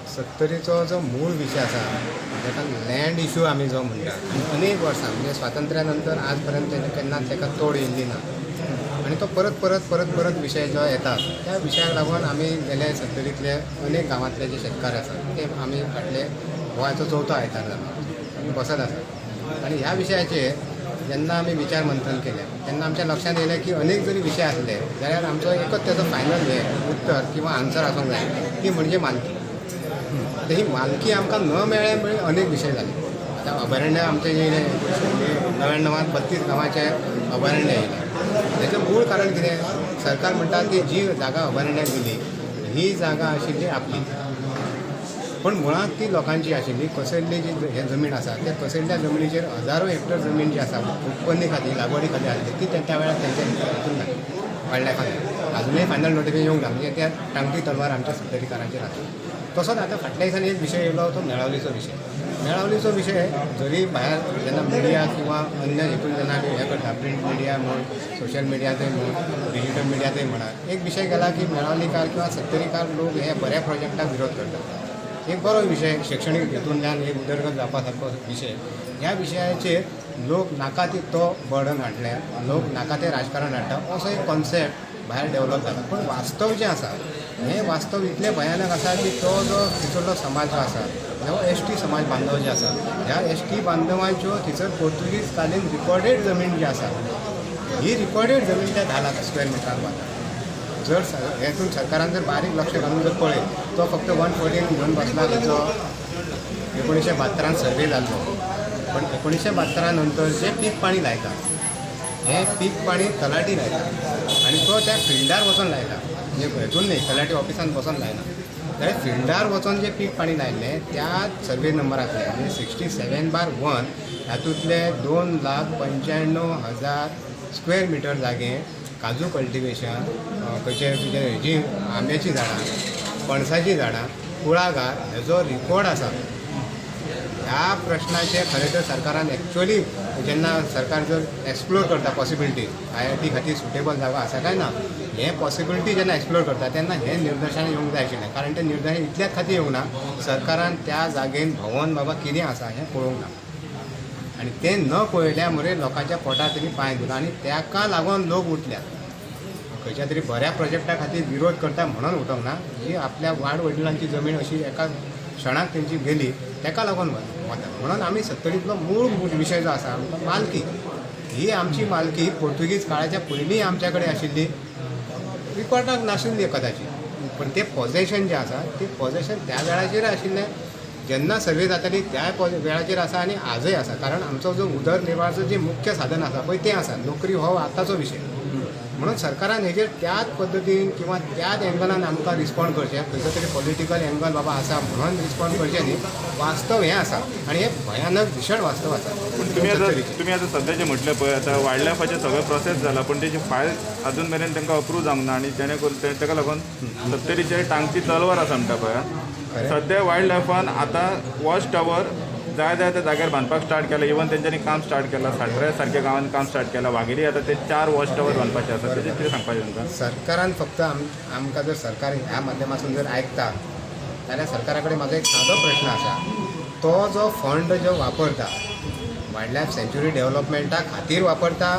सत्तरीचो जो मूळ विशय आसा, ताका लँड इशू आमी जो म्हणटा, आनी अनेक वर्सां, म्हणजे स्वातंत्र्या नंतर आज पर्यंत केन्नाच ताका तोड येयल्ली ना आनी तो परत परत परत परत विशय जो येता, त्या विशयाक लागून आमी गेले सत्तरींतले अनेक गांवांतले जे शेतकार आसात, ते आमी फाटले गोंयाचो चवथो आयतार जाला आमी बसत आसात. आनी ह्या विशयाचेर जेन्ना आमी विचार मंथन केलें, तेन्ना आमच्या लक्षांत येयलें की अनेक जरी विशय आसले जाल्यार आमचो एकच तेजो फायनल हें उत्तर किंवा आन्सर आसूंक जाय, ती म्हणजे मालकी. आतां ही मालकी आमकां न मेळ्ळे म्हणजे अनेक विशय जाले. आतां अभयारण्य आमचें येयलें 1999त, 32 गांवाचें अभयारण्य येयलें. तेचें मूळ कारण कितें? सरकार म्हणटा की जी जागा अभयारण्याक दिली, ही जागा आशिल्ली आपली, पण मुळांत ती लोकांची आशिल्ली. कसयल्ली जी हे जमीन आसा, त्या कसयल्ल्या जमनीचेर हजारो हेक्टर जमीन जी आसा, उत्पन्नी खातीर, लागवडी खातीर आसली, ती त्या वेळार तेंच्या हितून ना वाडल्या खातीर अजुनूय फायनल नोटिफिकेशन येवंक ना. म्हणजे त्या टांगती तलवार आमच्या सत्तरीकारांचेर आसा. तसोच आतां फाटल्या दिसांनी एक विशय येयलो, तो मेळावलीचो विशय. मेळावलीचो विशय जरी भायर जेन्ना मिडिया किंवा अन्य हितून जेन्ना आमी हें करता, प्रिंट मिडिया म्हूण, सोशल मिडियातय म्हूण, डिजिटल मिडियातय म्हणा, एक विशय गेला की मेळावलीकार किंवा सत्तरीकार लोक हे बऱ्या प्रोजेक्टाक विरोध करतात. एक बरो विशय, शिक्षणीक हितूंतल्यान एक उदरगत जावपा सारको विशय, ह्या विशयाचेर लोक नाका ती तो बर्डन हाडलें, लोक नाका तें राजकारण हाडटा, असो एक कॉन्सेप्ट भायर डेवलप जाला. पूण वास्तव जें आसा, हें वास्तव इतलें भयानक आसा की तो जो थंयसरलो समाज जो आसा, हो एसटी समाज बांधव जे आसा, ह्या एसटी बांधवांच्यो थंयसर पोर्तुगीज कालीन रिकॉर्डेड जमीन जी आसा, ही रिकॉर्डेड जमीन त्या 10 लाख स्क्वेअर मिटरान वता. जर हेतून सरकारान जर बारीक लक्ष घालून जर पळयत, तो फक्त 114 घेवन बसला. तेचो 1972न सर्वे जाल्लो, पण 1972 नंतर जें पीक पाणी लायता, हें पीक पाणी तलाठी लायता आनी तो त्या फिल्डार वचोन लायता. म्हणजे हेतून न्ही, तलाठी ऑफिसान बसोन लायना, जाल्यार फिल्डार वचोन जें पीक पाणी लायल्लें, त्या सर्वे नंबरांतलें, म्हणजे 67/1, हातूंतले 2,95,000 स्क्वेअर मिटर जागे काजू कल्टिवेशन, खंयचे तुजे हेजी आंब्याचीं झाडां, पणसाचीं झाडां, कुळागर हेजो रिकॉर्ड आसा. ह्या प्रश्नाचेर खरें तर सरकारान एक्चुअली जेन्ना सरकार जर एक्सप्लोर करता पॉसिबिलिटी, आयआयटी खातीर सुटेबल जागो आसा काय ना, हें पॉसिबिलिटी जेन्ना एक्सप्लोर करता, तेन्ना हें निर्देशन येवंक जाय आशिल्लें. कारण तें निर्देशन इतल्याच खातीर येवंक ना, सरकारान त्या जागेन भोंवोन बाबा कितें आसा हें पळोवंक ना आनी तें न पळयल्या मुळे लोकांच्या पोटार तेणी पांय दिलो आनी ताका लागून लोक उठल्यात. खंयच्या तरी बऱ्या प्रोजेक्टा खातीर विरोध करता म्हणून उठोवंक ना. जी आपल्या वाड वडिलांची जमीन अशी एका क्षणाक तेंची गेली, ताका लागून वता. म्हणून आमी सत्तरींतलो मूळ विशय जो आसा आमकां, मालकी. ही आमची मालकी पोर्तुगीज काळाच्या पयलीं आमच्या कडेन आशिल्ली, रिकॉर्डाक नाशिल्ली कदाचित, पण तें पॉझेशन जें आसा, तें पॉझेशन त्या वेळाचेर आशिल्लें, जेन्ना सर्वे जाताली त्या वेळाचेर आसा आनी आजय आसा. कारण आमचो जो उदरनिर्वाहाचो जे मुख्य साधन आसा पळय, तें आसा. नोकरी हो आतांचो विशय. म्हणून सरकारान हेजेर त्याच पद्दतीन किंवा त्याच एंगलान आमकां रिस्पॉन्ड करचें. खंयचो तरी पॉलिटिकल एंगल बाबा आसा म्हणून रिस्पॉन्ड करचें न्ही. वास्तव हें आसा आनी हें भयानक भीशण वास्तव आसा पूण तुमी आतां सत्तरीचें. तुमी आतां सध्या जें म्हटलें पळय, आतां वायल्ड लायफाचें सगळें प्रोसेस जाला, पूण तेजी फायल अजून मेरेन तांकां अप्रूव जावंक ना आनी जेणे करून ताका लागून सत्तरीचेर टांगती तलवार आसा म्हणटा पळय. सद्या वायल्ड लायफान आतां वॉच टावर जाय जाय त्या जाग्यार बांदपाक स्टार्ट केलां. इवन तेंच्यांनी काम स्टार्ट केलां, साट्रे सारक्या गांवांनी काम स्टार्ट केलां, वाघेरी आतां ते चार वॉच टावर बांदपाचे आसा. तेजेर कितें सांगपाचें तुमकां? सरकारान फक्त आमकां जर सरकार ह्या माध्यमातून जर आयकता जाल्यार सरकारा कडेन म्हाजो एक सादो प्रश्न आसा. तो जो फंड जो वापरता, वायल्ड लायफ सँच्युरी डेव्हलपमेंटा खातीर वापरता,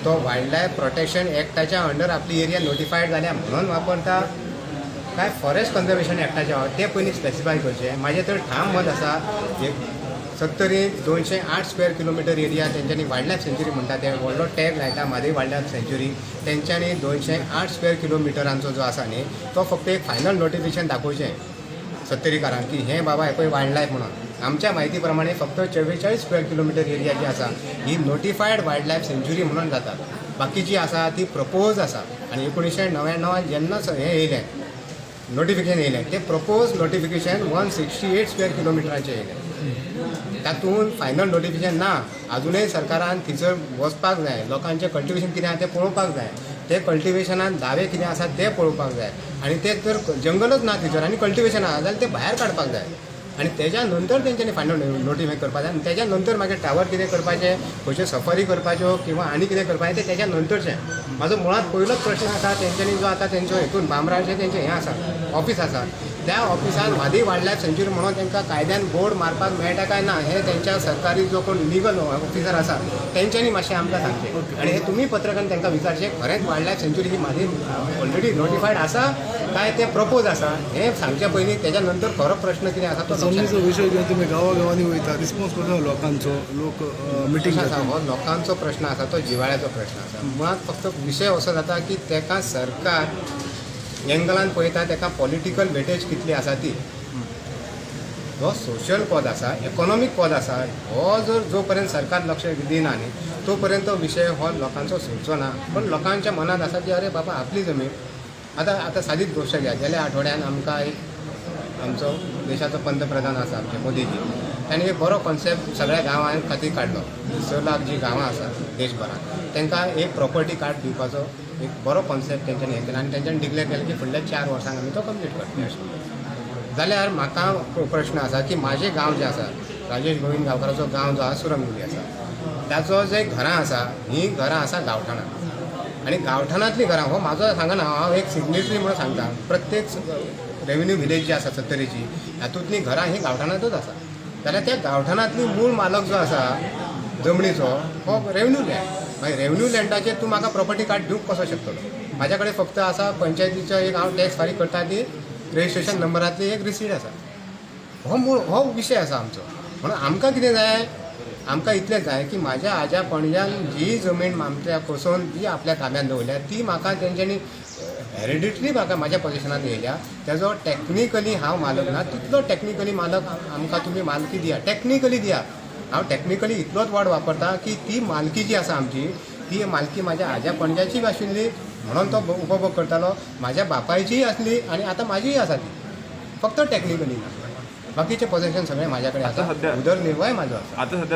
तो वायल्ड लायफ प्रोटेक्शन एक्टाच्या अंडर आपली एरिया नोटिफायड जाल्या म्हणून वापरता, काय फॉरेस्ट कन्जर्वेशन एक्टाच्या, तें पयलीं स्पेसिफाय करचें. म्हाजें तर ठाम मत आसा, एक सत्तरीत 208 स्क्वेअर किलोमिटर एरिया तेंच्यांनी वायल्ड लायफ सँच्युरी म्हणटा, ते व्हडलो टॅग लायता म्हादय वायल्ड लायफ सँच्युरी. तेंच्यांनी 208 स्क्वेअर किलोमिटरांचो जो आसा न्ही, तो फक्त एक फायनल नोटिफिकेशन दाखोवचें सत्तरीकारांक की हें बाबा हें पळय वायल्ड लायफ म्हणून. आमच्या म्हायती प्रमाणे फक्त 44 स्क्वेअर किलोमिटर एरिया जी आसा, ही नोटिफायड वायल्ड लायफ सँच्युरी म्हणून जाता. बाकी जी आसा ती प्रपोज आसा. आनी 1999 जेन्ना हें येयलें, नोटिफिकेशन येयलें, तें प्रपोज नोटिफिकेशन 168 स्क्वेअर किलोमिटराचें येयलें. तातूंत फायनल नोटिफिकेशन ना. अजुनूय सरकारान थंयसर वचपाक जाय, लोकांचें कल्टिवेशन कितें आहा तें पळोवपाक जाय, ते कल्टिवेशनान दावे कितें आसा ते पळोवपाक जाय आनी ते जर जंगलच ना थंयसर आनी कल्टिवेशन आहा जाल्यार ते भायर काडपाक जाय आनी तेज्या नंतर तेंच्यांनी फायनल नोटिफाय करपाक जाय. आनी तेज्या नंतर मागीर टावर कितें करपाचें, खंयच्यो सफारी करपाच्यो किंवा आनी कितें करपाचें, तें तेज्या नंतरचें. म्हाजो मुळांत पयलोच प्रश्न आसा, तेंच्यांनी जो आतां तेंचो हितून बामराचें तेंचें हें आसा, ऑफीस आसा, तेंच्यांनी त्या ऑफिसान म्हादय वायल्ड लायफ सँच्युरी म्हणून तांकां कायद्यान बोर्ड मारपाक मेळटा काय ना हें तेंच्या सरकारी जो कोण लिगल ऑफिसर आसा तेंच्यांनी मातशें आमकां सांगचें. आनी हे तुमी पत्रकारान तांकां विचारचें, खरेंच वायल्ड लायफ सँच्युरी ही म्हादय ऑलरेडी नोटिफायड आसा काय ते प्रपोज आसा हें सांगचे पयलीं तेच्या नंतर खरो प्रश्न कितें आसा तो लक्षांत. जमनीचो विशय घेवन तुमी गांवागांवांनी वयता, रिस्पॉन्स कसो लोकांचो? लोक मिटींग प्रश्न आसा, हो लोकांचो प्रश्न आसा, तो जिवाळ्याचो प्रश्न आसा. मुळात फक्त विशय असो जाता की तेका सरकार एंगलान पळयता, तेका पॉलिटिकल वेटेज कितली आसा ती. जो सोशल कॉज आसा, इकॉनॉमीक कॉज आसा, हो जर जो पर्यंत सरकार लक्ष दिना न्ही तो पर्यंत तो विशय हो लोकांचो सुटचो ना. पण लोकांच्या मनात आसा की अरे बाबा आपली जमीन. आतां आतां सादीच गोश्ट घ्या, गेल्या आठवड्यान आमकां एक आमचो देशाचो पंतप्रधान आसा आमचे मोदीजी, ताणें एक बरो कॉन्सेप्ट सगळ्या गांवां खातीर काडलो. 6 लाख जी गांवां आसा देशभरांत तांकां एक प्रॉपर्टी कार्ड दिवपाचो एक बरो कॉन्सेप्ट तेंच्यांनी हें केला आनी तेंच्यांनी डिक्लेर केलें की फुडल्या 4 वर्सांक आमी तो कंप्लीट करतले अशें. जाल्यार म्हाका प्रश्न आसा की म्हाजे गांव जे आसा, राजेश गोविंद गांवकाराचो गांव जो आसा सुरंगुली आसा, ताचो जे घरां आसा हीं घरां आसा गांवठाणांत आनी गांवठाणांतलीं घरां हो म्हाजो सांगना, हांव एक सिग्नेटरी म्हणून सांगता, प्रत्येक रेवेन्यू विलेज जी आसा सत्तरीची हातूंतलीं घरां हीं गांवठाणांतूच आसा. जाल्यार त्या गांवठाणांतली मूळ मालक जो आसा जमनीचो हो रेवेन्यू लँड. मागीर रेवेन्यू लँडाचेर तूं म्हाका प्रॉपर्टी कार्ड दिवंक कसो शकतलो? म्हाज्या कडेन फक्त आसा पंचायतीचो एक हांव टॅक्स फारीक करता ती रजिस्ट्रेशन नंबरांतली एक रिसीट आसा. हो मूळ हो विशय आसा आमचो. म्हणून आमकां कितें जाय, आमकां इतलें जाय की म्हाज्या आज्या पणज्यान जी जमीन आमच्या कोसोवन जी आपल्या ताब्यांत दवरल्या ती म्हाका तेंच्यांनी हेरिडिटरी म्हाका म्हाज्या पोजिशनान येयल्या, तेजो टॅक्निकली हांव मालक ना तितलो टॅक्निकली मालक आमकां तुमी मालकी दिया, टॅक्निकली दिया. हांव टॅक्निकली इतलोच वर्ड वापरता की ती मालकी जी आसा आमची ती मालकी म्हाज्या आज्या पणज्याचीय आशिल्ली म्हणून तो उपभोग करतालो, म्हाज्या बापायचीय आसली आनी आतां म्हाजीय आसा ती, फक्त टॅक्निकली ना. बाकीचें पोजिशन सगळें म्हाज्या कडेन आसा, आतां सद्या उदरनिर्वाह म्हाजो आसा. आतां सद्या.